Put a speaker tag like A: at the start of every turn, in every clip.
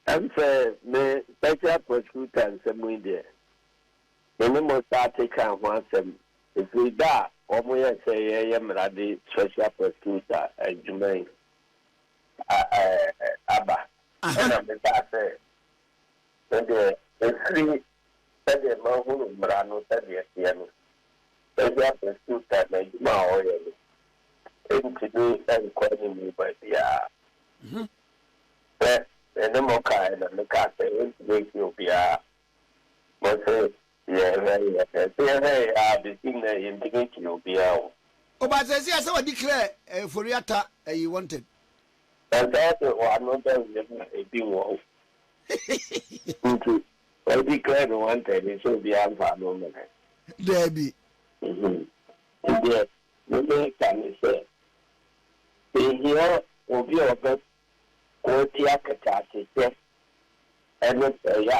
A: Ɛm sɛ me special prosecutor nsɛm yi deɛ, me ne mo starte kaa ho asɛm ɛfiri da a wɔn yɛɛ sɛ yɛreyɛ mmara de special prosecutor adwuma yi aba. Ɛna me kaa sɛ me deɛ ɛfiri sɛdeɛ mahunu mmara no sɛdeɛ ɛteɛ no, special prosecutor n'adwuma a ɔyɛ no ntumi nkɔ anim baabiara. Sɛ me ne mo kaeɛ na me kaa sɛ yɛntumi nsi obiara, mo se yɛhwɛ yɛhwɛ, sɛ yɛhwɛ yɛ a bɛsi nnɛ yɛntumi nsi obiara o.
B: O but sɛsi a sɛ wa declare Ofori Atta ɛyi wanted.
A: Na sɛ ɔde w'ano da wiem a ebi wɔ hɔ nti wa declare no wanted sɛ obiara mfa ano mmɛhwɛ.
B: Daabi.
A: Nti deɛ me meka ne sɛ ehia obi a ɔbɛ ko atia kɛtɛasehyɛ ne sɛe a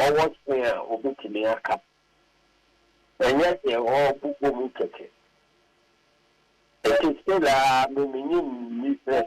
A: ɔwɔ se a obetumi aka. Ɛnyɛ deɛ ɔrebobɔ mu kɛkɛ. Enti still ara me minnye nni sɛ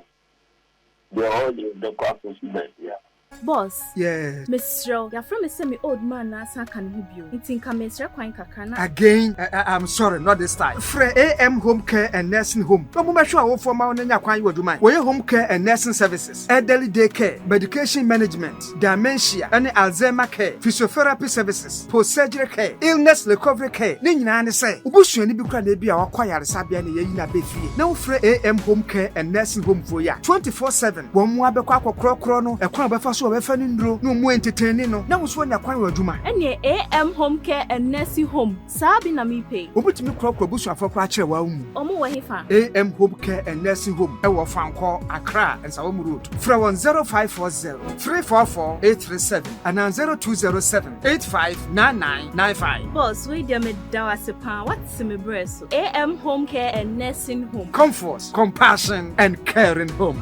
A: deɛ ɔreyɛ yi bɛkɔ akɔsi baabiara.
C: Boss,
D: Yes.
C: mesrɛ wo, yɛafrɛ me sɛ me old man no asan aka ne ho bio, nti nka mesrɛ kwan kakra na.
D: Again eh, I'm sorry, not this time. Frɛ AM Home Care and Nursing Home na wɔmmɛhwɛ w'awofoɔ mma wo na nya kwan yɛ w'adwuma. Wɔyɛ home care and nursing services, elderly day care, medication management, dementia ne Alzheimer care, physiotherapy services, post-surgery care, illness recovery care. Ne nyinaa ne sɛ, wo busuani bi koraa na ebia wakɔ ayaresabea na yɛayi no aba fie na wofrɛ AM Home Care and Nursing Home foɔ yi a, 24/7 wɔn mmoa bɛkɔ akɔkorɔkorɔ no, ɛkwan a wɔbɛfa so a wɔbɛfa no nnuro na wɔn entertaini no na wo nso woanya kwan wɔ adwuma.
C: Ɛneɛ AM Home Care and Nursing Home saa bi na mepɛ yi.
D: Wɔbɛtumi korɔkorɔ abusuafoɔ koraa kyerɛ wo mu.
C: Wɔn wɔ hefa?
D: AM Home Care and Nursing Home wɔ Fankɔ, Accra, Nsawam Road. Frɛ wɔn 0540 344 837 anaa 0207 859995.
C: Boss, wei deɛ meda wo ase paa, woate me berɛ so. AM Home Care and Nursing Home.
D: Comfort, compassion and caring home.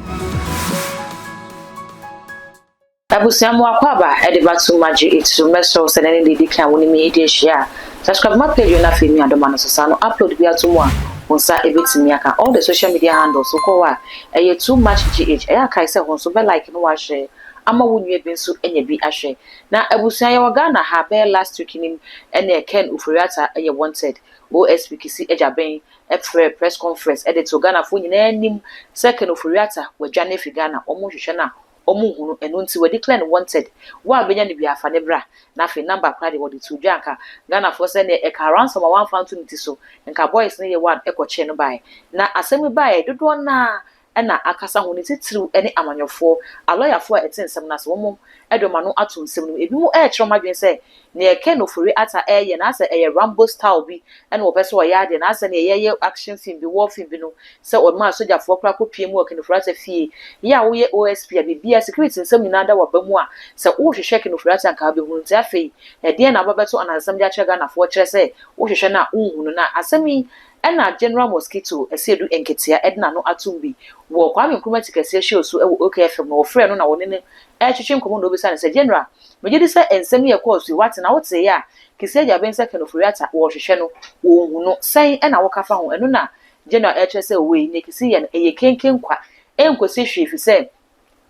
E: Abusua mo akwaaba de ba to magye etu mɛsrɛ wo sɛ nɛ ne deɛ edi kan a wo ne me edi ahyia a subscribe ma page wei na afei mi adom ano so saa no upload bi ato mu a wo nsa ebetumi aka all the social media handles wokɔ hɔ a ɛyɛ too much GH ɛyɛ a kae sɛ ho nso bɛ like no w'ahwɛ ama wo nua bi nso anya bi ahwɛ na abusua yɛwɔ Ghana ha bɛyɛ last week nim ɛne Ken Ofori-Atta ɛyɛ wanted OSP Kisi Agyabeng frɛɛ press conference de too Ghanafoɔ nyinaa anim sɛ Ken Ofori-Atta wadwane afi Ghana, wɔn nhwehwɛ no a wɔn nhu no, ɛno nti wa declare no wanted, wo a wobɛnya no biara fa no bra, na afei number koraa deɛ wɔde too dwa anka Ghanafoɔ sɛ neɛ ɛkaa ransom a wɔamfa anto ne ti so, nka boys no yɛ one kɔkyee no baeɛ. Na asɛm yi baeɛ dodoɔ no ara na akasa ho, ne titiriw ne amanyɔfoɔ, alɔyafoɔ a ɛte nsɛm no ase, wɔn de wɔn ano ato nsɛm no mu. Ebinom rekyerɛ wɔn adwene sɛ nea Ken Ofori Atta reyɛ no asɛ ɛyɛ Rambo style bi na wɔpɛ sɛ wɔyɛ adeɛ no, asɛ nea yɛyɛ action film bi, war film bi no, sɛ wɔmaa sogyafoɔ koraa kɔpue mu wɔ Ken Ofori Atta fie. Yɛ a woyɛ OSP a, biribiara, security nsɛm nyinaa da w'aba mu a, sɛ wohwehwɛ Ken Ofori Atta anka wobɛhunu. Nti afei, ɛdeɛn na wobɛbɛto anansesɛm de akyerɛ Ghanafoɔ kyerɛ sɛ wohwehwɛ no a wonhu no? Na asɛm yi Ɛna General Mosquito Asiedu Nketea de n'ano atom bi wɔ Kwame Nkrumah Tikɛseɛ show so wɔ OK FM no, wɔfrɛɛ no na wɔne no retwetwe nkɔmmɔ na ɔbisa no sɛ, General, megye di sɛ nsɛm yi a ɛkɔɔ so yi, woate na woteeɛ a Kissi Agyabeng sɛ Ken Ofori-Atta wɔrehwehwɛ no, wɔnhu no, sɛn na woka fa ho? Ɛno na General rekyerɛ sɛ wei, nea Kissi yɛ no, ɛyɛ kenken kwa, ɛnkɔsi hwee efisɛ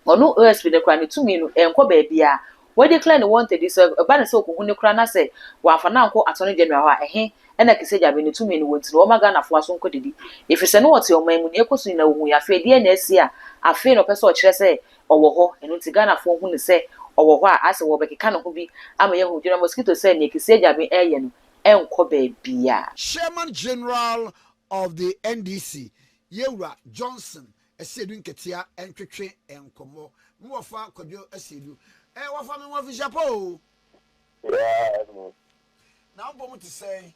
E: Ɔno OSP no koraa ne tumi no ɛnkɔ baabiara. Wɔ declare no wanted yi sɛ ɛba no sɛ ɔkɔhu no koraa na sɛ wamfa no ankɔ Attorney General hɔ a ɛhe ɛna Kissi Agyabeng ne tumi no wɔ nti no wɔma Ghanafoɔ aso nkɔ didi. Ɛfiri sɛ na ɔte ɔman mu nea ɛkɔ so nyinaa ɔhuiɛ afei ɛdeɛn na asi a afei na ɔpɛ sɛ ɔkyerɛ sɛ ɔwɔ hɔ ɛno nti Ghanafoɔ hu no sɛ ɔwɔ hɔ a asɛ wɔbɛkeka ne ho bi ama yɛahu General Mosquito sɛ nea Kissi Agyabeng ɛreyɛ no ɛnkɔ baabiara.
B: Chairman General of the NDC, Yewura Johnson Asiedu Nketea ntwetwe nkɔmmɔ. Me wɔfa Kwadwo Asiedu. Eh, wɔfa me ho afihyia pa o.
A: Yeah, ɛno.
B: Na wo mpɔ mu te sɛn?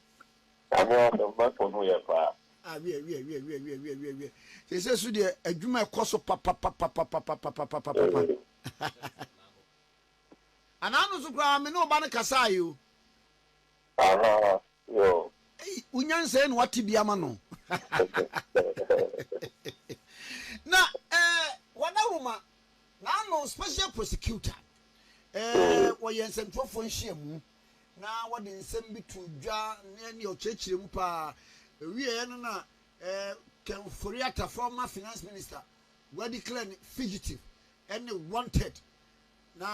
A: Nyame adom, mɛpɔ mu yɛ paa.
B: Ah, wiɛ, wiɛ, wiɛ, wiɛ, wiɛ, wiɛ, wiɛ, wiɛ. Seesei so deɛ adwuma ɛkɔ so papapapapapapapapapa. Anaa no so koraa me ne wo ba no kasae o.
A: Ahaa, yoo.
B: Ei, wo nyansa yi na wate bi ama no. Na eh, Wadaroma, n'ano special prosecutor, eh, wɔyɛ nsɛmtwerɛfoɔ nhyiamu na wɔde nsɛm bi to dwa ne ne ɔkyerɛkyerɛ mu paa. Ewieɛ no na eh, Ken Ofori-Atta, former finance minister, wɔadeclare no fugitive ɛne wanted. Na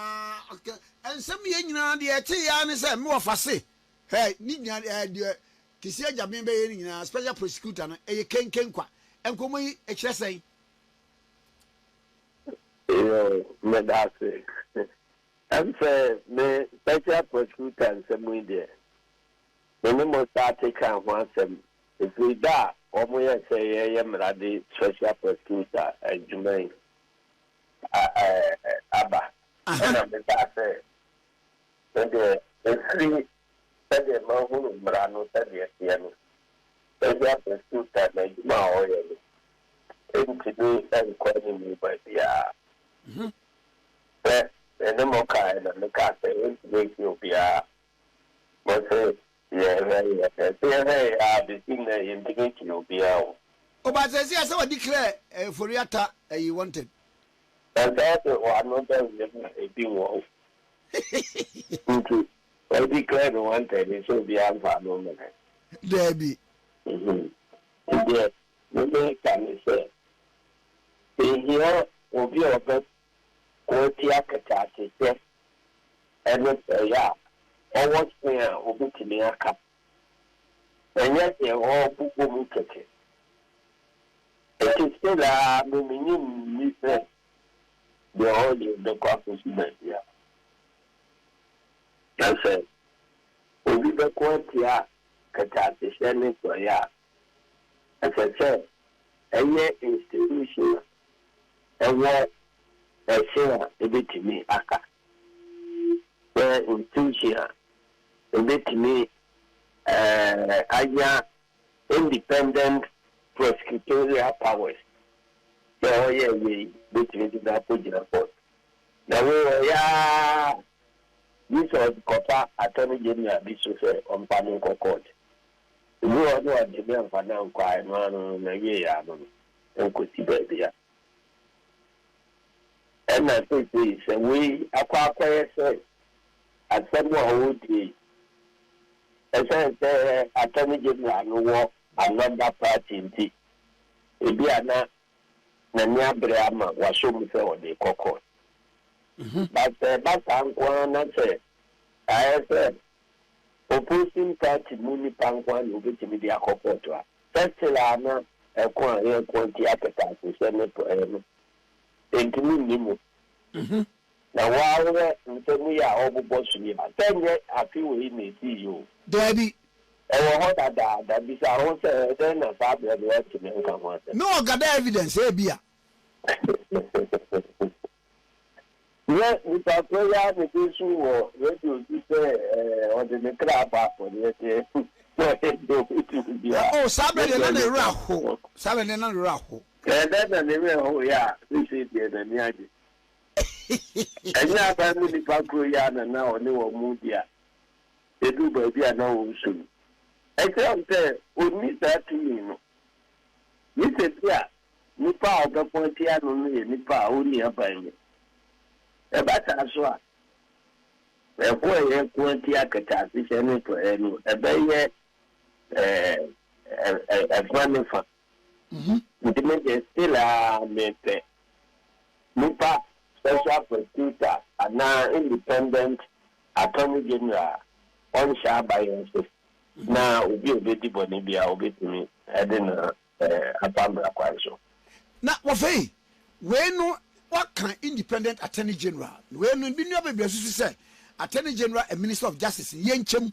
B: nsɛm yɛ nyinaa deɛ ɛte yɛ ne sɛ me wɔfa se hɛ ne nyinaa ɛɛ deɛ Kissi Agyabeng bɛyɛ ne nyinaa, special prosecutor no, ɛyɛ kenken kwa. Nkɔmmɔ yi ɛkyerɛ sɛn?
A: Yoo, meda ase. Ɛm sɛ me special prosecutor nsɛm yi deɛ, me ne mo starte kaa ho asɛm ɛfiri da a wɔn yɛɛ sɛ yɛreyɛ mmara de special prosecutor adwuma yi aba. Ɛna me kaa sɛ, me deɛ ɛfiri sɛdeɛ mahunu mmara no sɛdeɛ ɛteɛ no, special prosecutor n'adwuma a ɔyɛ no ntumi nkɔ anim baabiara. Sɛ me ne mo kaeɛ na mekaa sɛ ɛntumi nsi obiara. Mo se yɛhwɛ yɛhwɛ sɛ yɛhwɛ yɛ a bɛsi nnɛ yɛntumi nkyere obiara o.
B: O but sɛsi a sɛ wa declare Ofori Atta ɛyi wanted.
A: Na sɛ ɔde w'ano da wiem a ebi nwɔ wo nti wa declare no wanted sɛ obiara mfa ano mmɛhwɛ.
B: Daabi.
A: Nti deɛ me meka ne sɛ ehia obi a ɔbɛ ko atia kɛtɛasehyɛ ne porɔeɛ a ɔwɔ se a ɔbɛtumi aka. Ɛnyɛ deɛ ɔrebobɔ mu kɛkɛ. Enti still ara me menye nni sɛ deɛ ɔreyɛ bɛkɔ akɔsi baabiara. Na sɛ obi bɛko atia kɛtɛasehyɛ ne porɔeɛ a, ɛsɛ sɛ ɛyɛ institution a ɛwɔ ɛse a ɛbɛtumi aka, sɛ institution a ɛbɛtumi anya independent prosecutorial powers sɛ ɔyɛ yei bɛtumi de no akɔgyina court. Na wei ɔyɛ ara gye sɛ ɔde kɔfa attorney general bi so sɛ ɔmfa no nkɔ court. Ebi wɔ hɔ no wantumi amfa no ankɔ a, ɛno ara no n'awieeɛ ano no, ɛnkɔsi baabi a. Ɛna seesei sɛ wei akɔ akɔyɛ sɛ asɛm a ɔredie yi, ɛsiane sɛ Attorney General no wɔ another party nti, ebi a na n'ani abere ama wasɔ mu sɛ ɔde rekɔ court. But sɛ ɛba saa nko ara na sɛ ayɛ sɛ opposing party mu nipa nko ara na obetumi de akɔ court a, sɛ still a na ɛko a yɛko atia kɛtɛasehyɛ ne porɔeɛ no ntumi nni mu. Na woahwɛ nsɛm yi a ɔbobɔ so yi a, sɛ nyɛ afe wei na esii yi o.
B: Daabi.
A: Ɛwɔ hɔ dadaada. Bisa ho sɛ, 'Ɛdɛn na saa berɛ no wɔantumi anka ho asɛm?
B: Na ɔgada evidence ebia.
A: Nyɛ nipa korɔ yi ara na ɛbɛsu wɔ radio so sɛ ɔde ne kra abɔ afɔreɛ deɛ na ɔyɛ deɛ ɔbɛtumi biara.
B: Oh, saa berɛ deɛ na ne werɛ aho. Saa berɛ deɛ na ne werɛ aho.
A: Ɛdɛn na ne werɛ hoeɛ a seesei deɛ n'ani agye? Ɛnyɛ aban mu nipa koro yi ara na na ɔne wɔn di a eduu baabi a na ɔresu no. Ɛkyerɛ wo sɛ onni saa tumi no. Gye sɛ bi a nipa a ɔbɛko atia no no yɛ nipa a onni aban mu. Ɛba saa so a, ɛko a yɛreko atia kɛtɛasehyɛ ne porɔeɛ no, ɛbɛyɛ ɛfa ne fa. Nti me deɛ still ara mepɛ nipa special prosecutor anaa independent attorney general a ɔnhyɛ aban ase na obi a obedi bɔne biara obetumi de no afa mmara kwan so.
B: Na wɔfei wei no waka independent attorney general wei no bi nua bebree susu sɛ attorney general and minister of justice yɛnkyɛm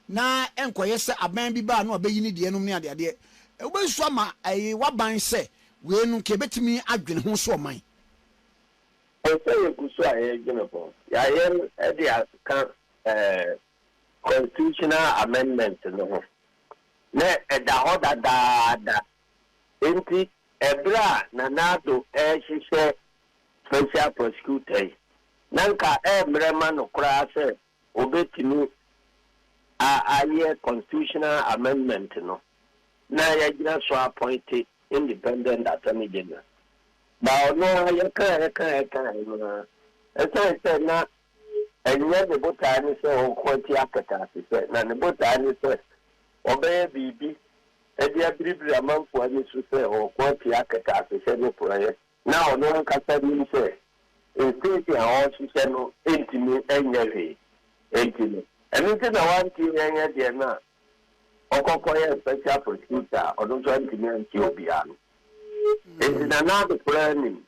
B: na ɛnkɔyɛ sɛ aban bi ba a na wabeyi ne deɛ nom ne adeadeɛ. Wobɛsusu ama ɛyi w'aban sɛ wei no nka yɛbɛtumi adwene ho so ɔman?
A: Ɛsɛ sɛ yɛgu so a yɛredwene ho. Yɛayɛ de aka constitutional amendment no ho. Na ɛda hɔ dadaada. Enti ɛberɛ a Nana Addo rehyehyɛ special prosecutor yi, na nka ɛremmrɛ ma no koraa sɛ Wɔbɛtumi ayɛ constitutional amendment no na yɛagyina so appointe independent attorney general. But ɔno ara yɛkaeɛ kaeɛ kaeɛ no ara, ɛsiane sɛ na ɛnyɛ ne botaeɛ ne sɛ ɔreko atia kɛtɛasehyɛ, na ne botaeɛ ne sɛ ɔbɛyɛ biribi de abiribiri amanfoɔ ani so sɛ ɔreko atia kɛtɛasehyɛ ne porɔeɛ, na ɔno ankasa nim sɛ. Institution a ɔrehyehyɛ no ntumi nyɛ hwee nti no. Ɛno nti na wantumi anyɛ deɛ no a ɔkɔ kɔyɛɛ special prosecutor a ɔno nso antumi ankye obiara no. Nti Nana Addo koraa nim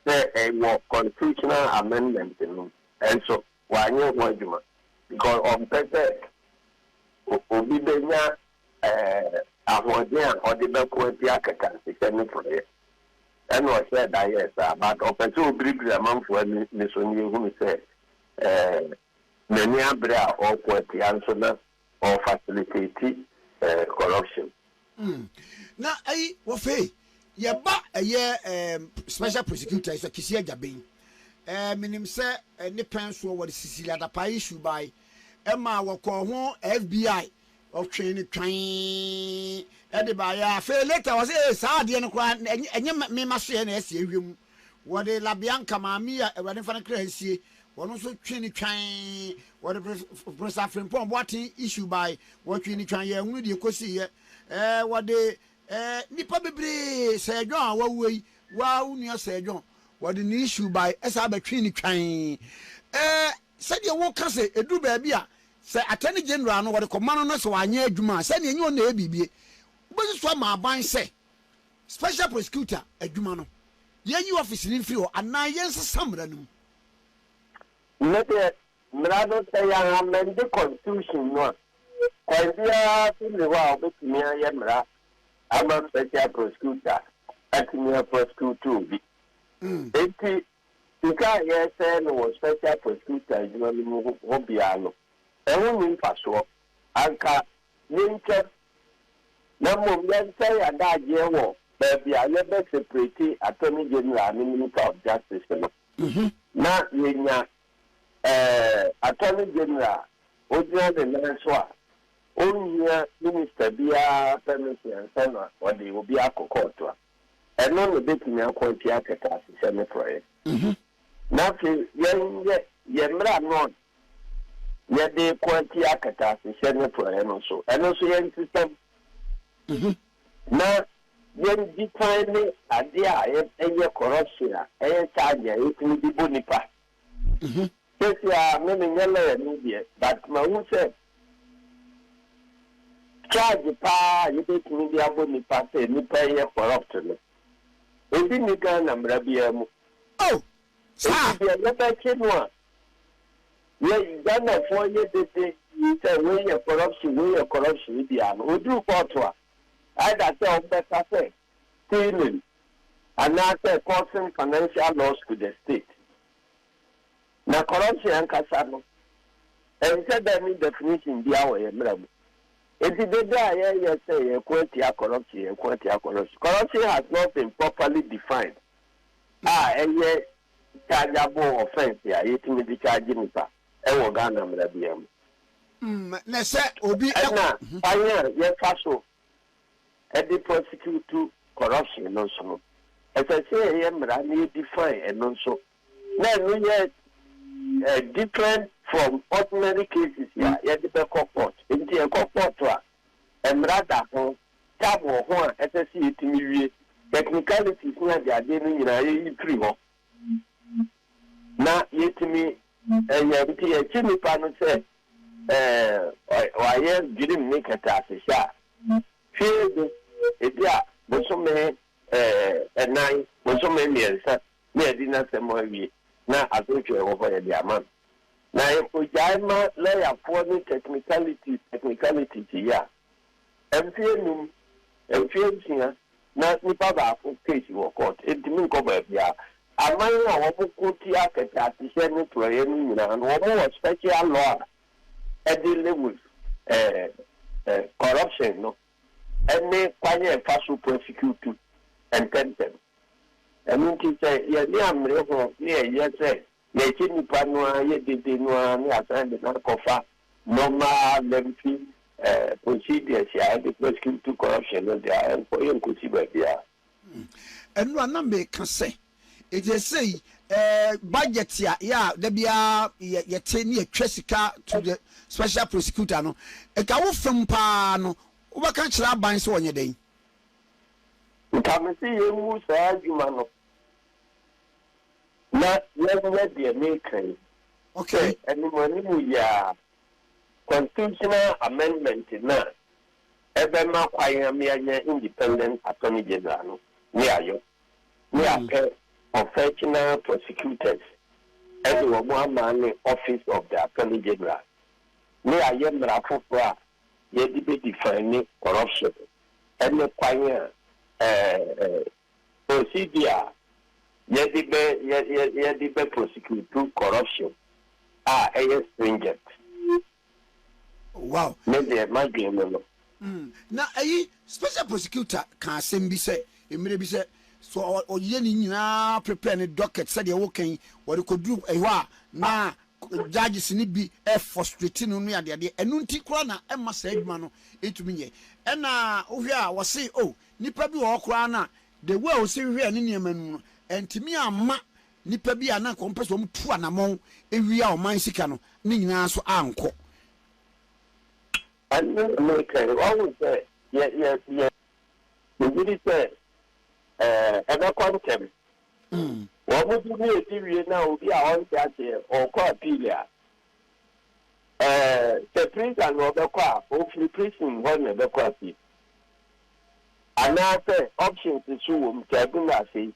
A: sɛ ɛwɔ constitutional amendment no nso wanyɛ ho adwuma because ɔmpɛ sɛ obi bɛnya ahoɔden a ɔde bɛko atia kɛtɛasehyɛ ne porɔeɛ. Ɛna ɔhyɛɛ da yɛɛ saa but ɔpɛ sɛ ɔbiribiri amanfoɔ ani ne so na yɛhunu sɛ n'ani abere a ɔreko atia nso na ɔrefacilitate corruption.
B: Na ayi wɔfei yɛba ɛyɛ ɛɛm special prosecutor yi so Kisi Agyabeng ɛɛ menim sɛ ne pɛn soɔ wɔde Cecilia Dapaah issue bae ɛma wɔkɔɔ ho FBI ɔtwee no twann ɛde baeɛ afei later wɔsɛ ee saa adeɛ no koraa ɛnyɛ ɛnyɛ me masoɛ na ɛsi ahwɛ mu wɔde Labianca maame yi a Awurade mfa no kra nsie wɔn nso twe no twann wɔde Professor Frimpong Boateng issue bae wɔtwee no twann yɛnhunu deɛ ɛkɔsiiɛ Ɛɛ wɔde ɛɛ nnipa bebree Sir John a wawuo yi, waa wo nua Sir John, wɔde ne issue bae ɛsan bɛtwee no twann. Ɛɛ sɛdeɛ woka sɛ ɛduru baabi a sɛ Attorney General no wɔde kɔma no na sɛ wanyɛ adwuma a sɛdeɛ ɛnyɛ ɔno na ɛyɛ biribie. Wobɛsusu ama aban sɛ Special Prosecutor adwuma no yɛnyi office no mfiri hɔ anaa yɛnsesa mmara no mu?
A: Me deɛ Mmara no, sɛ yɛn amɛnde constitution no a, kwan biara so nni hɔ a wɔbɛtumi ayɛ mmara ama special prosecutor atumi a prosecute obi. Enti sika a yɛresɛe no wɔ special prosecutor adwuma no mu hɔ biara no, ɛho nni mfasoɔ. Anka yɛntwam na mmom yɛnsɛe adagyeɛ wɔ baabi a yɛbɛ separate Attorney General ne Minister of Justice no na yɛnya Attorney General a ogyina ne nan so a onnhia minister biara permission ansa na ɔde obi akɔ kɔɔto a, ɛno na ebetumi ako atia kɛtɛasehyɛ ne porɔeɛ. Na afei yɛnyɛ yɛn mmara no a yɛde reko atia kɛtɛasehyɛ ne porɔeɛ no nso, ɛno nso yɛnsesa mu na yɛn define adeɛ a ɛyɛ corruption a ɛyɛ charge a yɛtumi de bɔ nipa. Sɛsi a me menyɛ lawyer ni deɛ but mahu sɛ charge paa a yɛbɛtumi de abɔ nipa sɛ nipa yi yɛ corrupt no ebi nni Ghana mmara biara mu.
B: Oh! Saa?
A: Enti deɛ yɛbɛkye no a yɛ Ghanafoɔ yɛ dede sɛ wei yɛ corruption wei yɛ corruption yi biara no ɔduru court a either sɛ wɔbɛka sɛ stealing anaasɛ causing financial loss to the state. Na corruption ankasa no, ɛnsɛ da nni definition biara wɔ yɛn mmara mu. Enti dede a yɛyɛ sɛ yɛreko atia corruption, yɛreko atia corruption, corruption has not been properly defined a ɛyɛ chargeable offence a yɛtumi de charge nipa wɔ Ghana mmara biara mu.
B: Na sɛ obi.
A: Ɛna kwan a yɛfa so de prosecute corruption no nso no, ɛsɛ sɛ yɛyɛ mmara na yɛ define ɛno nso, na ɛno yɛ different from ordinary cases a yɛde bɛkɔ court. Nti ɛkɔ court a, mmara da ho, tab wɔ ho a ɛsɛ sɛ yɛtumi wie, technicalities ne adeade no nyinaa yɛyi firi hɔ na yɛtumi yɛ. Nti yɛkye nipa no sɛ wayɛ dwirim ne kɛtɛasehyɛ a, fie de, ebia bosome nnan, bosome mmiɛnsa na yɛadi n'asɛm awie na asotwe a ɛwɔ hɔ yɛde ama no. Na yɛkɔgyae ma lɔyafoɔ ne technicalities technicalities yi a, mfeɛ nnum, mfeɛ nsia na nipa baako case wɔ court, ɛntumi nkɔ baabiara. Aman a wɔko tia kɛtɛasehyɛ ne porɔeɛ no nyinaa no, wɔwɔ special law a ɛdeale with corruption no ne kwan a ɛfa so prosecute ntɛmntɛm. Ɛno nti sɛ yɛne ammere ho na yɛyɛ sɛ yɛkyɛ nipa no ara, yɛ dede no ara na yɛasan de no akɔfa normal lengthy procedures a ɛde prosecute corruption no deɛ a, ɛnkɔ, yɛnkɔsi baabiara.
B: Ɛno a na meka sɛ, enti seesei eh, budget a yɛ a da biara yɛ yɛte ne yɛtwa sika to the special prosecutor no, nka wo fam paa no, wobɛka akyerɛ aban sɛ wɔnyɛ dɛn?
A: Nka mese yɛngu saa adwuma no. Na yɛnyɛ deɛ meka yi sɛ animuanimu yi ara constitutional amendment no a ɛbɛma kwan ama yɛanya independent attorney general no ne ayɔ ne apɛ professional prosecutors de wɔn ama ne office of the attorney general ne ayɛ mmara foforɔ a yɛde bɛ define corruption ne kwan a ɛɛ procedure a yɛde bɛ yɛ yɛde bɛ prosecute corruption a ɛyɛ stringent.
B: Wow.
A: Me deɛ m'adwene mu no.
B: Na ɛyi special prosecutor ka asɛm bi sɛ mmerɛ bi sɛ so ɔyɛ ne nyinaa prepare ne docket sɛdeɛ woka yi wɔde kɔduru ɛhɔ a na judges no bi frustrate no ne adeadeɛ ɛno nti koraa na ɛmma saa adwuma no ntumi nyɛ ɛna wohwɛ a wɔse oh nipa bi wɔ hɔ koraa no a the way a ɔsi hwehwɛɛ ne nneɛma no mu no ɛntumi amma nipa bi a na nka wɔmpɛ sɛ wɔtu anamɔn wia ɔman sika no ne nyinaa nso ankɔ.
A: Ɛno na meka yi, wahu sɛ yɛ yɛ yɛ megye di sɛ ɛɛ ɛbɛkɔ ntɛm. Wɔn di ne edi wie na obi a ɔnte aseɛ ɔrekɔ appeal a, ɛɛ sɛ prison na ɔbɛkɔ a, ofiri prison hɔ na ɛbɛkɔ appeal. Anaasɛ options so wɔ mu, tribunal ase yi,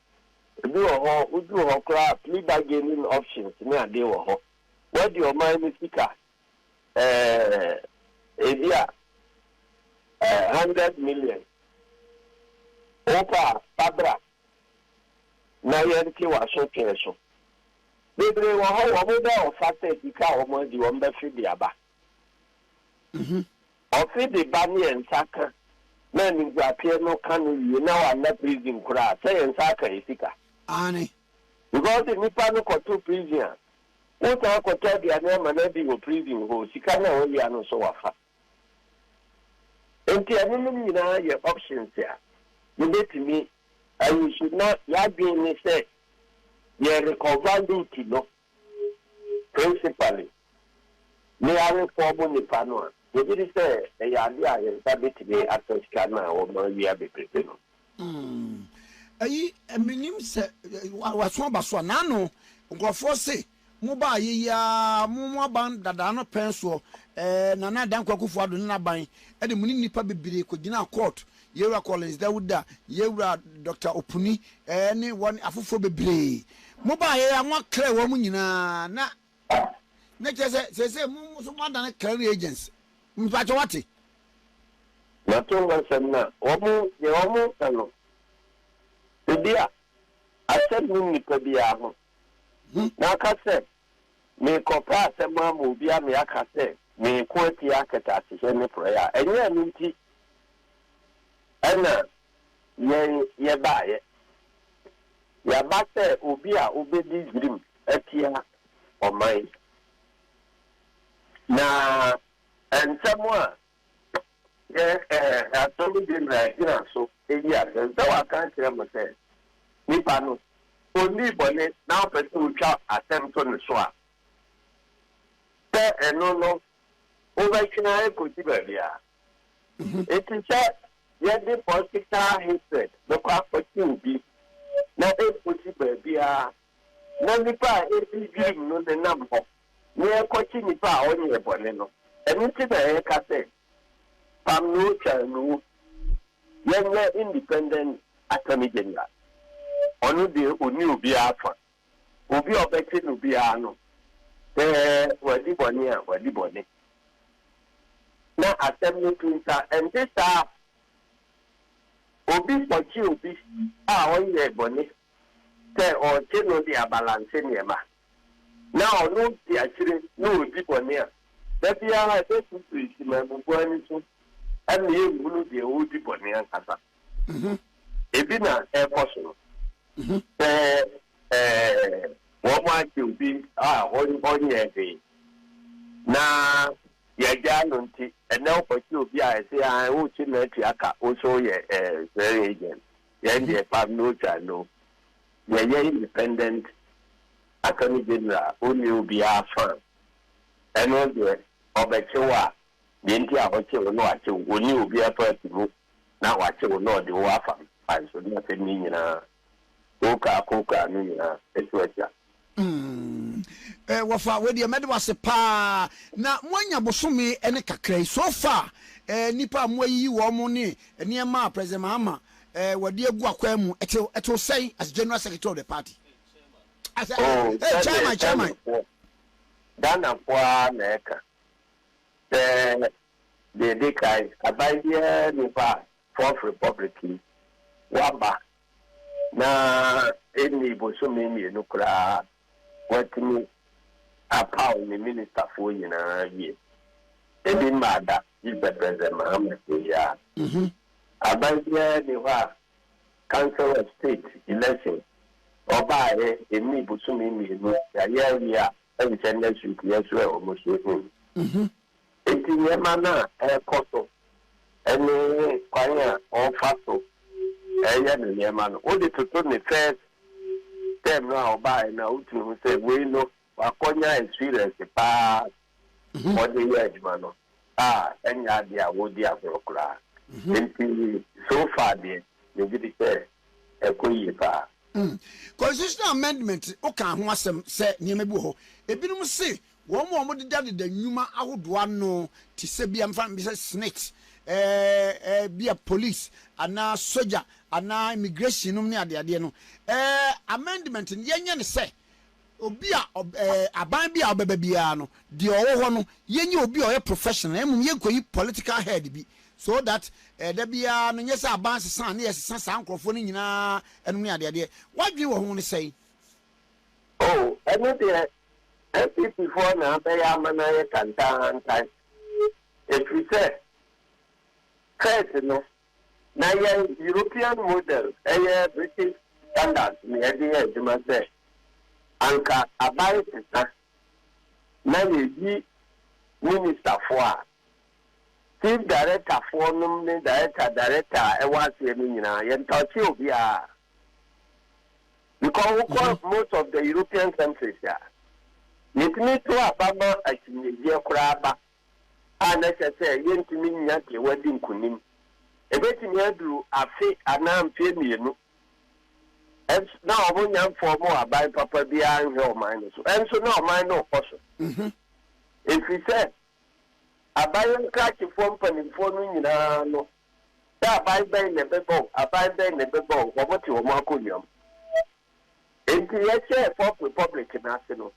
A: ebi wɔ hɔ, woduru hɔ koraa a plea bargaining options ne adeɛ wɔ hɔ. Woadi ɔman no sika ɛɛ ebi a ɛɛ 100 million, wopɛ a fa bra na yɛnte w'asotwee so. Bebree wɔ hɔ wɔn bɛ ɔfa sɛ sika a wɔn adi wɔn bɛfe de aba. Ɔfe de ba ne yɛn nsa ka na animguaseɛ no ka no wie na wanna prison koraa sɛ yɛn nsa aka yɛ sika.
B: Aane.
A: Because nipa no kɔto prison a, wosan akɔtɔ aduane ama no adi wɔ prison hɔ, sika no a wawia no nso wafa. Nti ɛnonom nyinaa yɛ options a yɛbɛtumi ayi so na yɛadwene ne sɛ yɛ recover loot no principally ne yɛareform nipa no a, yɛgye di sɛ ɛyɛ ade a yɛn nsa bɛtumi atɔ sika no a wɔn awia bebrebe no.
B: Ɛyi menim sɛ waso aba so a n'ano nkurɔfoɔ se mo baa yɛ yi ara mo mo aban dadaa no pɛn soɔ ɛɛ Nana Dankwa Akufo-Addo ne n'aban ɛde mo ne nnipa bebree kɔgyinaa court, Yɛwura Collins Dawuda, Yɛwura Dr. Opuni ɛɛ ne wɔn afoforɔ bebree. Mo baa yɛ yi ara mo aclear wɔn nyinaa na na kyerɛ sɛ seesei mo nso mo adane clearing agents. Mpakyɛ wate?
A: Mato ho asɛm no a, wɔn deɛ wɔn ka no, ebi a asɛm nni nipa biara ho. Na aka sɛ, merekɔpɛ asɛm ama obi ama aka sɛ mereko atia akɛtɛasehyɛ ne porɔeɛ a, ɛnyɛ ɛno nti ɛna yɛn yɛbaeɛ. Yɛaba sɛ obi a ɔbɛdi dwirim atia ɔman. Na nsɛm a yɛ Attorney General gyina so yi asɛm sɛ waka akyerɛ mo sɛ nipa no ɔnnii bɔne na wopɛ sɛ wotwa asɛm to ne so a, sɛ ɛno no wobɛtwe ara kɔsi baabiara. Enti sɛ yɛde political hatred bɛkɔ akɔkye obi na ɛnkɔsi baabiara na nipa a ɛdi dwirim no nenam hɔ na yɛkɔkye nipa a ɔnyɛɛ bɔne no, ɛno nti na yɛka sɛ pam no twa no, yɛnyɛ independent attorney general. Ɔno deɛ ɔni obiara fa. Obi a ɔbɛkye no biara no, sɛ wadi bɔne a, wadi bɔne. Na asɛm no tu nsa, ɛnte saa a, obi kɔkye obi a ɔnyɛɛ bɔne sɛ ɔrekye no de abalance nneɛma, na ɔno te akyire na ɔredi bɔne a, da biara ɛbɛsisi temamufoɔ ani so ma yɛnhunu deɛ ɔredi bɔne ankasa. Ebi na ɛrekɔ so no. Sɛ wɔn akye obi a ɔnyɛɛ hwee na yɛagyaa no nti, ɛnɛ wokɔkye obi a ɛsɛ a wokye no atua ka, wo nso woyɛ clearing agent. Yɛn deɛ pam no twa no. Yɛyɛ independent attorney general, ɔnni obiara fa. Ɛno deɛ ɔbɛkye wo a, deɛ nti a ɔkye wo no wakye wo, ɔnni obiara party mu na wakye wo na ɔde wo afa kwan so na asɛm no nyinaa kokaa kokaa no nyinaa ɛto atwa.
B: Mm. Eh, wɔfa wei deɛ mɛde wase paa na moanya bosome ne kakra yi so far eh, nnipa a moayiyi wɔn mo ne nneɛma a President Mahama eh, wɔde agu akwan mu ɛtew ɛtew sɛn as general secretary of the party as
A: oh,
B: eh, chairman chairman
A: Ghanafoɔ ara na ɛka sɛ deɛ ɛdi kan aban biara nni hɔ a Fourth Republic yi waba na ɛnnii bosome mmienu koraa watumi apaw ne ministafoɔ nyinaa awie. Ebi mmaa da gye sɛ President Mahama deɛ yi ara. Aban biara nni hɔ a Council of State election ɔbaeɛ ɛnnii bosome mmienu yɛayɛ awie a ɛnkyɛ next week yɛsoɛ wɔn so in. Enti nneɛma no a ɛrekɔ so ne kwan a ɔrefa so reyɛ ne nneɛma no, wode toto ne first term no a ɔbaeɛ no a, wotumi hu sɛ wei no, wakɔnya experience paa ɔde yɛ adwuma no a ɛnyɛ adeɛ a wɔredi agorɔ koraa. Enti so far deɛ, megye di sɛ ɛkɔ yie paa.
B: Constitutional amendment, wokaa ho asɛm sɛ nneɛma bi wɔ hɔ, ebinom se Wɔn a wɔdedadeda nnwuma ahodoɔ ano te sɛ bia mfa no sɛ SSNIT, ɛɛ bia police anaa sogya anaa immigration nom ne adeadeɛ no, ɛɛ amendment no yɛnyɛ no sɛ obi a ɛɛ aban bi a ɔbɛba biara no deɛ ɔwɔ hɔ no yɛnyɛ obi a ɔyɛ professional mmom yɛnkɔyi political head bi so that ɛɛ da biara no nyɛ sɛ aban sesa a ne yɛsesa saa nkorɔfoɔ no nyinaa ɛnom ne adeadeɛ. W'adwene wɔ ho ne sɛn?
A: Oh, ɛno deɛ NPP foɔ na abɛyɛ ama no ayɛ tantaantan. Ɛfiri sɛ, first no, na yɛn European model, ɛyɛ British standard na yɛde yɛ adwuma sɛ, anka aban sesa na yɛyi minister foɔ a, chief director foɔ nom ne director director a ɛwɔ aseɛ no nyinaa, yɛntɔɔkye obiara. Because wokɔ most of the European countries a, yɛtumi to aba ma akyinnyegyeɛ koraa ba a na kyerɛ sɛ yɛntumi nnya deɛ wadi nkonim. Ɛbɛtumi aduru afe anaa mfeɛ mmienu ɛnso na wɔn nnya nfɔɔmo aban papa biara nhwɛ ɔman no so. Ɛnso na ɔman no rekɔ so. Ɛfiri sɛ aban nkrakyefoɔ mpanimfoɔ no nyinaa no Sɛ aban bɛn na ɛbɛba o, aban bɛn na ɛbɛba o, wɔte wɔn akonnwa mu. Enti yɛhyɛɛ Fourth Republic no ase no,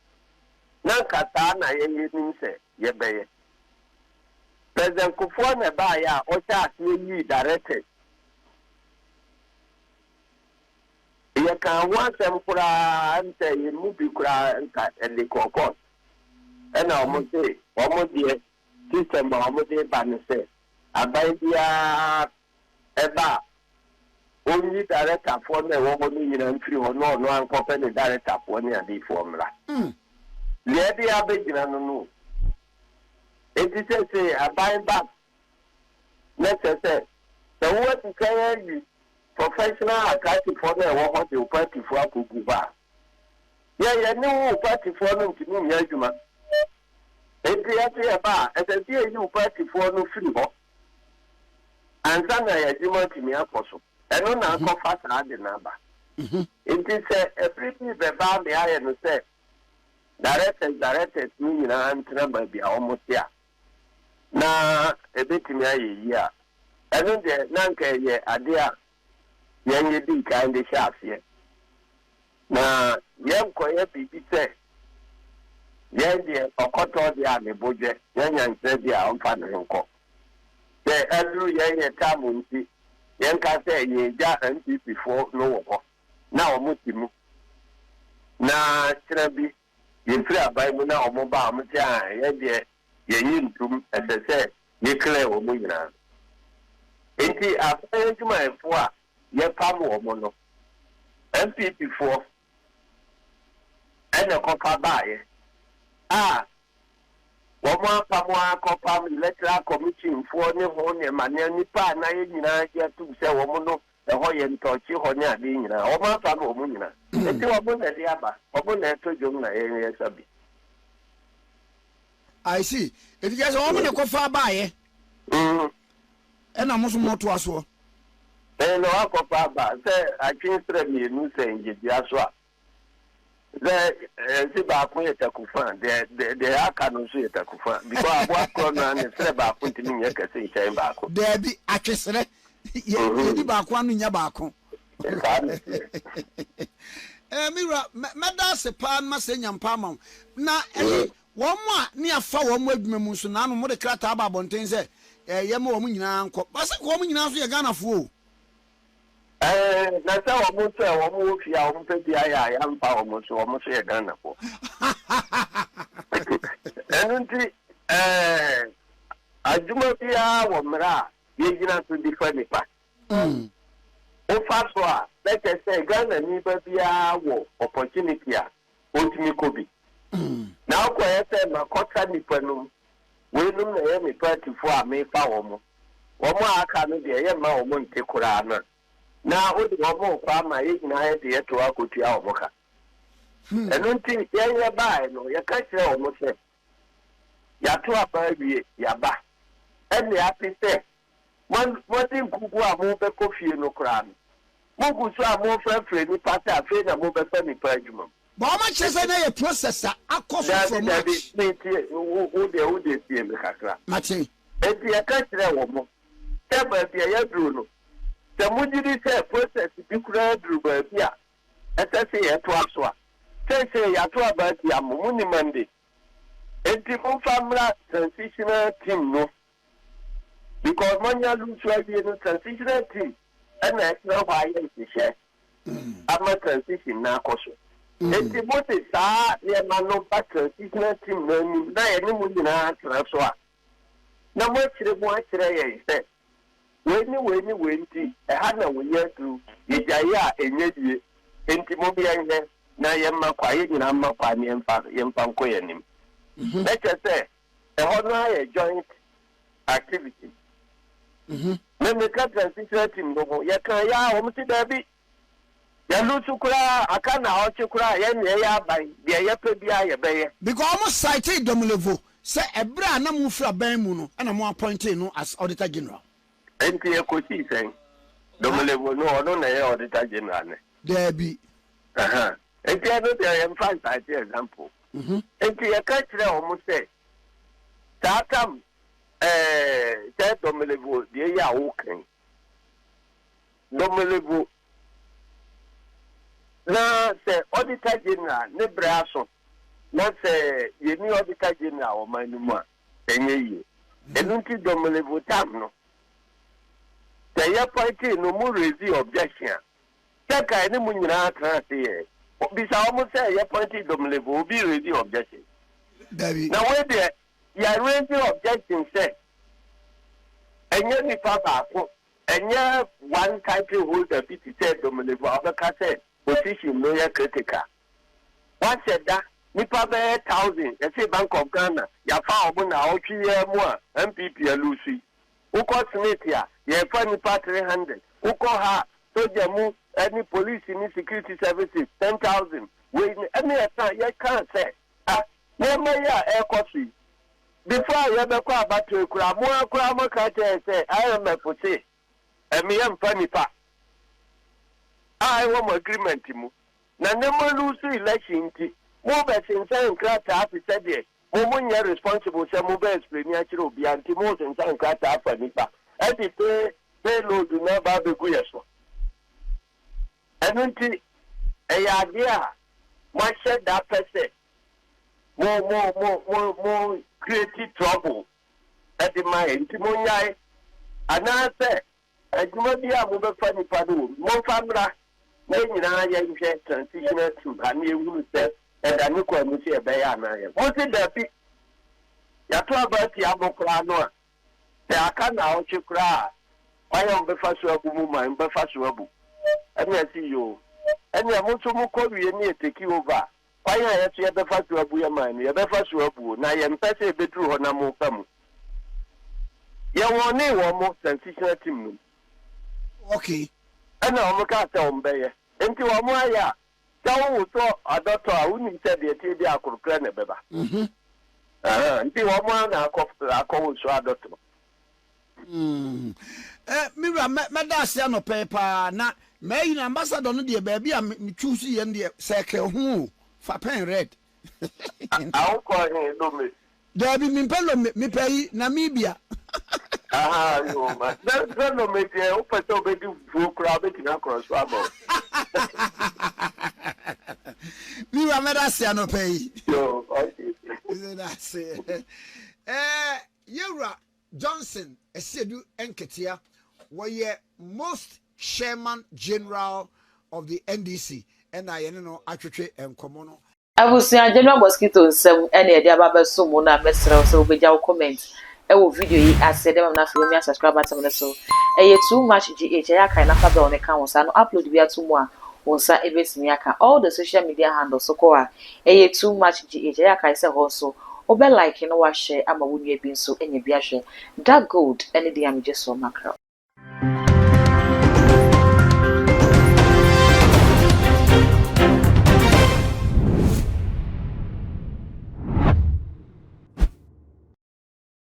A: na anka saa na yɛn yɛnim sɛ yɛbɛyɛ. President Kufuor na ɛbaeɛ a ɔhyɛɛ aseɛ yii directors. Yɛkaa ho asɛm koraa, ɛm sɛ yɛn mu bi koraa nka ɛde kɔɔ court. Ɛna wɔn se wɔn deɛ system a wɔde reba ne sɛ aban biara ba a, ɔnyi darektafoɔ no a ɛwɔ hɔ no nyinaa mfiri hɔ na ɔno ara nkɔpɛ ne darektafoɔ ne adefoɔ mmra. Deɛ ɛde abɛgyina no no o. Enti seesei aban ba na kyerɛ sɛ, sɛ woadi kan ayi professional akrakyefoɔ no a ɛwɔ hɔ de wo partyfoɔ akɔgu hɔ a, Yɛn yɛne wo partyfoɔ no ntumi nyɛ adwuma. Enti yɛse yɛba a, ɛsɛ sɛ yɛyi wo partyfoɔ no firi hɔ ansa na yɛn adwuma atumi akɔ so. Ɛno na akɔfa saa ade no aba. Enti sɛ ɛbere bi rebɛba a meayɛ no sɛ directors directors no nyinaa ntena baabi a wɔte a, na ɛbɛtumi ayɛ yie a, ɛno deɛ na anka ɛyɛ adeɛ a yɛn yɛdii kan de hyɛ aseɛ. Na yɛnkɔyɛ biribi sɛ yɛn deɛ ɔkɔtɔ deɛ a ne bo dwɛ, yɛn nyankyerɛ deɛ a ɔmfa ne ho nkɔ. Sɛ aduru yɛn yɛ tam nti, yɛnka sɛ yɛregya NPP foɔ no wɔ hɔ na wɔn te mu. Na kyena bi yɛfiri aban mu na wɔn ba a, wɔn se ah yɛn deɛ yɛnyi ntom, ɛsɛ sɛ yɛ clear wɔn nyinaa. Nti aban adwumayɛfoɔ a yɛpam wɔn no, NPP foɔ ɛna ɛkɔfa baeɛ a wɔn apam ara kɔpam Electoral Commission foɔ ne ho nneɛma ne nnipa a na yɛn nyinaa gye atum sɛ wɔn no ɛhɔ yɛ ntɔkye hɔ ne adeɛ nyinaa, wɔn apam wɔn nyinaa. Nti wɔn na ɛde aba, wɔn na ɛto dwom na yɛn yɛsa bi.
B: I see. Eti kyerɛ sɛ wɔn na ɛkɔfa baeɛ. Ɛna mo nso motoa soɔ.
A: Ɛɛ na wakɔfa aba sɛ atwe nsrɛ mmienu sɛ ngyedua so a. Sɛ ɛsi baako yɛ takufa, deɛ deɛ aka no nso yɛ takufa because aboa korɔ no ne serɛ baako ntumi nyɛ kɛse nkyɛn baako.
B: Daabi, atweserɛ yɛdi baako ano nya baako.
A: Saa na ɛteɛ.
B: Eh, me wura, mɛda ase paa na masɛ nya mpa ama wo. Na ɛyi, wɔn a ne afa wɔn adwuma mu nso, nanom mode krataa ba abɔnten sɛ eh, yɛma wɔn nyinaa nkɔ. Ba sɛ wɔn nyinaa nso yɛ Ghanafoɔ o.
A: Ɛɛ, na sɛ wɔn nso a wɔn wɔ fie a wɔn pɛ bi ayɛ a yɛamfa wɔn nso, wɔn nso yɛ Ghanafoɔ. Ɛno nti, ɛɛ, adwuma biara wɔ mmara a yɛgyina so de fa nipa. Wofa so a, na kyerɛ sɛ Ghanani ba biara wɔ opportunity a ɔtumi kɔ bi. Na wokɔyɛ sɛ makɔsa nnipa no mu, weinom na ɛyɛ me partyfoɔ a mefa wɔn, wɔn a aka no deɛ yɛmma wɔn nte koraa no a, na wode wɔn rekɔ ama yɛn nyinaa yɛde yɛn toɔ akɔtua wɔn ka. Ɛno nti yɛn yɛbaeɛ no, yɛka kyerɛɛ wɔn sɛ, yɛato aba awie, yɛaba. Ɛnna yɛate sɛ Moadi nkogu a morebɛkɔ fie no koraa no, mogu so a morefrɛfrɛ nnipa sɛ afei na mobɛfa nnipa adwuma mu.
B: But wɔn akyerɛ sɛ na ɛyɛ process a akɔ so from
A: March. Dabi, dabi, metie, wo, wo deɛ, wo deɛ tie me kakra.
B: Mate.
A: Enti yɛka kyerɛɛ wɔn sɛ baabi a yɛaduru no, sɛ mogye di sɛ process bi koraa aduru baabi a ɛsɛ sɛ yɛtoa so a, seesei yɛato aba atia mo, monni mandate. Enti momfa mmra transitional team no because moanya lose awie no, transitional team ɛna ɛtena hɔ ayɛ nhyehyɛ ama transition no akɔ so. Enti mode saa nneɛma no ba transitional team no anim na yɛne mo nyinaa tena so a, na moakyerɛ mu akyerɛ yɛn sɛ wei ne wei ne wei nti ɛha na wei aduru, yɛgyae a ɛnyɛ yie, enti mom yɛnhwɛ na yɛmma kwa, yɛn nyinaa mma kwa na yɛmfa yɛmfa nkɔ yɛn anim. Na kyerɛ sɛ ɛhɔ no ayɛ joint activity. Me meka transitional team no ho, yɛka yɛ a wɔn si daabi, yɛlusu koraa aka na ɔkye koraa yɛn na yɛyɛ aban, deɛ yɛpɛ biara yɛbɛyɛ.
B: Because wɔn citee Domelevo sɛ ɛberɛ a na mo firi aban mu no na mo appointee no as Auditor General.
A: Enti ɛkɔsii sɛn? Domelevo no ɔno na ɛyɛ Auditor General nnɛ?
B: Daabi.
A: Aha. Enti ɛno deɛ yɛmfa ncite example. Enti yɛka kyerɛɛ wɔn sɛ saa tam ɛɛ sɛ Domelevo deɛ yi a woka yi, Domelevo na sɛ Auditor General ne berɛ aso na sɛ yɛnni Auditor General wɔ ɔman no mu a, ɛnyɛ yie. Ɛno nti Domelevo tam no, sɛ yɛappointee no mo raise objection a, Sɛ nka yɛne mo nyinaa tena ase yɛ. Bisa wɔn sɛ yɛ pointi Domelevo obi raise objection?
B: Dabi.
A: Na wei deɛ yɛ raise objection sɛ ɛnyɛ nipa baako, ɛnyɛ one title holder bi te sɛ Domelevo a ɔbɛka sɛ position no yɛ critical. Wahyɛ da nipa bɛyɛ thousand yɛse Bank of Ghana yɛafa wɔn naawɔtwe yi ara mu a NPP alusu yi. Wokɔ Smith a yɛrefa nipa 300, wokɔ ha a Sogya mu ne polisi ne security services 10,000 wei ne ɛne ɛka yɛkaa sɛ ah nneɛma yi a ɛrekɔ so yi before a yɛbɛkɔ abatoɔ yi koraa mo ara koraa moaka akyerɛ yɛn sɛ IMF se ɛme yɛmfa nipa a ɛwɔ mo agreement mu na nnɛ mo lose election nti mobɛsensɛn nkrataa te sɛ deɛ Mo mo nyɛ responsible sɛ mo bɛ explaini akyerɛ obiara nti mo sensan nkrataa afa nipa ɛde pay pay load no aba abɛgu yɛ so. Ɛno nti ɛyɛ adeɛ a mo ahyɛ da pɛ sɛ mo mo mo mo mo create trouble ɛde ma yɛ nti mo nyae anaasɛ Adwuma biara a mobɛfa nnipa no wɔ mu, momfa mmra na yɛn nyinaa yɛnhwɛ transitional team ha na yɛnhunu sɛ ɛda ne kwan mu sɛ yɛbɛyɛ anaa yɛn. Mose dabi, yɛato aba atia mo koraa no a, sɛ aka nnaawɔtwe koraa a, kwan a mobɛfa so abu mo man, mobɛfa so abu. Ɛnna ɛse yoo, ɛnneɛ mo nso mokɔ wie ne yɛ take over a, Kwan a yɛso yɛbɛfa so abu yɛn man no, yɛbɛfa so abu o, na yɛmpɛ sɛ ɛbɛduru hɔ na mofa mu. Yɛwɔnee wɔn transitional team no mu.
B: Okay.
A: Ɛna wɔn kaa sɛ wɔn bɛyɛ. Nti wɔn ayɛ a, sɛ wo wosɔ adɔtɔ a, wonim sɛ deɛ ɛteɛ biara akorokorɛ na ɛbɛba. Ahaa, nti wɔn ara na akɔ akɔ woso adɔtɔ.
B: Mm. Eh, me wura, mɛda ase anɔpa yi paa, na mayi no ambassador no deɛ, baabi a me choose yɛ no deɛ, circle ho o. Fa pen red.
A: Awokɔ he Lome?
B: Daabi, mempɛ Lome, mepɛ yi, Namibia.
A: Aha, yo, ma. Sɛ sɛ Lome deɛ, wopɛ sɛ wobɛdi fufuo koraa, wobɛtumi akorɔ so aba o.
B: Me wura, mɛda ase anɔpa yi.
A: Yo, okay.
B: Mɛda ase. Eh, yɛwura Johnson Asiedu Nketea, wɔyɛ most Chairman General of the NDC ɛna yɛne no atwetwe nkɔmmɔ no.
E: Abusua, General Mosquito nsɛm na yɛde aba abɛso mo no a mɛsrɛ wo sɛ wobɛgya wo comment wɔ video yi ase de ama me na afei wamia subscribe button no so. Ɛyɛ too much GH, ɛyɛ akae na fa bell no ka ho saa no upload bi ato mu a wo nsa bɛtumi aka. All the social media handles so kɔ a ɛyɛ too much GH, ɛyɛ akae sɛ hɔ nso wobɛ like na wahyɛ ama wo nua bi nso anya bi ahwɛ. Dark Gold ne din a megye soɔ makrɛ.